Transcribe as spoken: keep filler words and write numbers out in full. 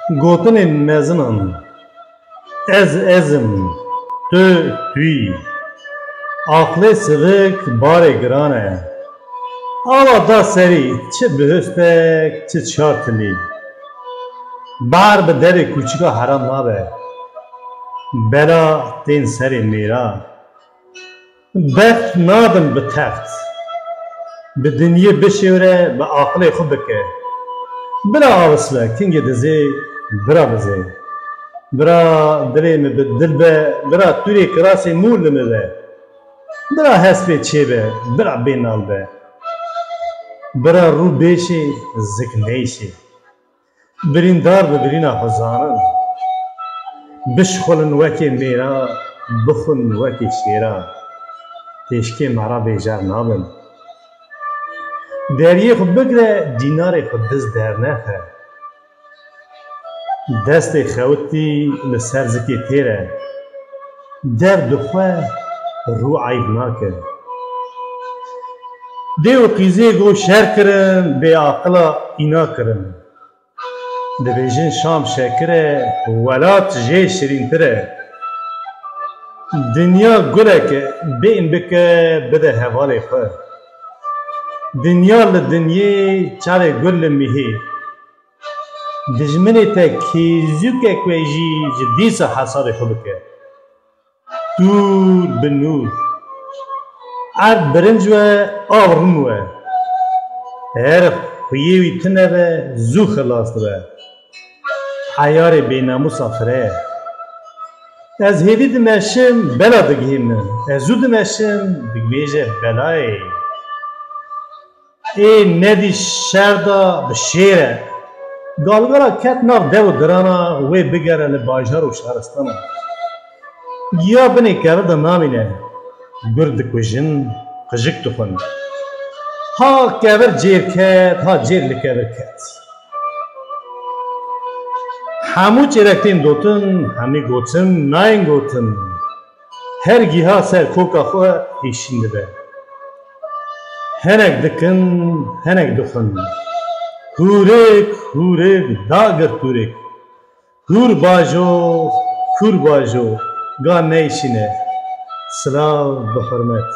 Gotinên mezinan, ez ez im, tu tu yî. Aqilê sivik barê giran e. Ala da serî, çi bihustek, çi çar tilî. Bar bi devê kûçika heram nabe. Bela tên serê mêra. Bext nadin bi text. Bi dinyê bişêwre, bi aqilê xwe bike. Bira avis be, kingê dizê, bira bizê. Bira dilê min bi dil be, bira tûrê kirasê mû li min be. Bira hespê çê be, bira bênal be. Bira rû bêşê, zik neyşê. Birîndar bi birîna xwe zanin. Bişxulin wekê mêra, bixwin wekê şêra. Têşkê mera bêjar nabin. Deriyê xwe bigre, dînarê xwe diz dernexe. Destê xewitî li ser zikê têr e. Dev dixwe, rû eyb nake. Dê û qîzê go şer kirin, bêaqila îna kirin. Dibêjin şam şekir e, welat jê şirîntir e. Dinya gulek e, bên bike, bide hevalê xwe. Dinya li dinyê, çavê gul li mîhê. Dijminê te kêzûkek we jî ji dîsa hesabê xwe bike. Tûr bi nûr. Erd birinc we, av rûn we. Her xuyê wî tune be, zû xilas dibe. Heyarê bênamûsa fire ye. Ez hêdî dimeşim, bela digihîne. Ez zû dimeşim, dibêje belayê. Ê nedî şer da bi şêr e. Galbera ket nav dev û dirana, wê bigere li bajar û şaristana. Giya binê kevir de namîne. Gur dikujin, qijik dixwin. Ha kevir cêr ket, ha cêr li kevir ket. Hemû çêrek tên dotin, hemî gotin, nayên gotin. Her giha ser koka xwe hêşîn dibe. Hinek dikin, hinek dixwin. Hûrik, hûrik, dagir tûrik. Hûr bajo, hûr bajo, ga neyşîne. Silav bi hurmet.